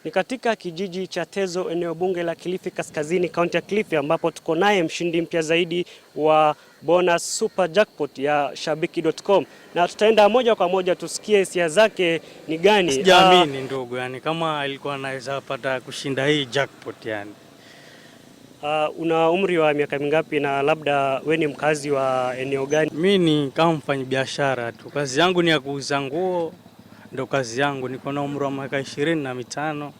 Ni katika kijiji cha Tezo, eneo bunge la Kilifi Kaskazini, kaunti ya Kilifi, ambapo tuko naye mshindi mpya zaidi wa bonus super jackpot ya shabiki.com, na tutaenda moja kwa moja tusikie hisia zake ni gani. Sijaamini ndugu, yani kama alikuwa anaweza pata kushinda hii jackpot yani. Una umri wa miaka mingapi na labda we ni mkazi wa eneo gani? Mi ni kama mfanyabiashara tu, kazi yangu ni ya kuuza nguo, ndo kazi yangu. Niko na umri wa miaka 25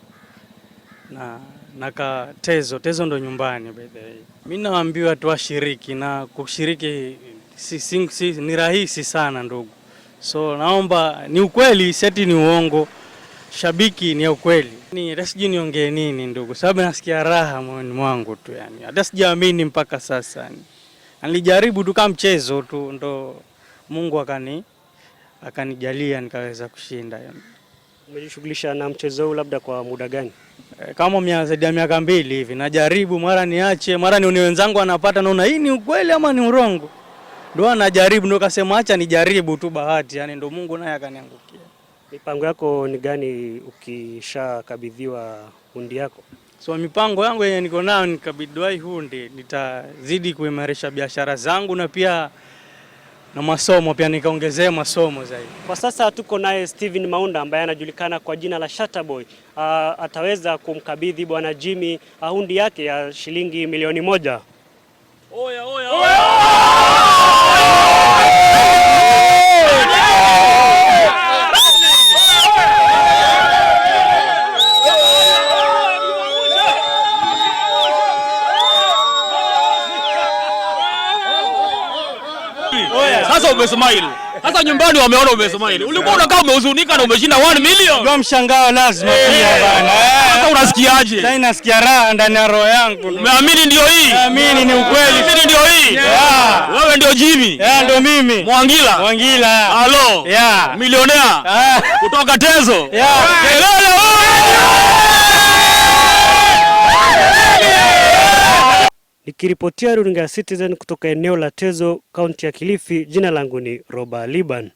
na naka Tezo. Tezo ndo nyumbani by the way. Mi naambiwa tu washiriki na kushiriki si, ni rahisi sana ndugu, so naomba, ni ukweli, seti ni uongo, shabiki ni ya ukweli. Ni hata sijui niongee nini ndugu, sababu nasikia raha moyoni mwangu tu yani, hata sijaamini mpaka sasa yani. Nilijaribu tu kama mchezo tu, ndo Mungu akanijalia nikaweza kushinda yani. Umejishughulisha na mchezo huu labda kwa muda gani? Kama zaidi ya miaka 2 hivi najaribu, mara niache, mara nione wenzangu wanapata, naona hii ni ukweli ama ni urongo, ndo najaribu, ndo kasema acha nijaribu tu bahati yani, ndo Mungu naye akaniangukia. Mipango yako ni gani ukishakabidhiwa hundi yako? So mipango yangu yenye niko nayo nikabidhiwa hii hundi, nitazidi kuimarisha biashara zangu na pia na masomo pia nikaongezea masomo zaidi. Kwa sasa tuko naye Steven Maunda ambaye anajulikana kwa jina la Shataboy. Ataweza kumkabidhi bwana Jimmy hundi yake ya shilingi milioni 1. Oya, oya, oya. Sasa umesmile. Sasa nyumbani wameona umesmile. Ulikuwa unakaa umehuzunika na umeshinda 1 million. Ndio mshangao lazima pia bana. Sasa unasikiaje? Sasa nasikia raha ndani ya roho yangu. Umeamini ndio hii? Naamini ni ukweli. Umeamini ndio hii? Yeah. Wewe ndio Jimmy? Yeah, ndio mimi. Mwangila? Mwangila. Halo. Yeah. Milionea. Kutoka Tezo. Yeah. Kelele. Nikiripotia runinga ya Citizen kutoka eneo la Tezo, kaunti ya Kilifi, jina langu ni Roba Liban.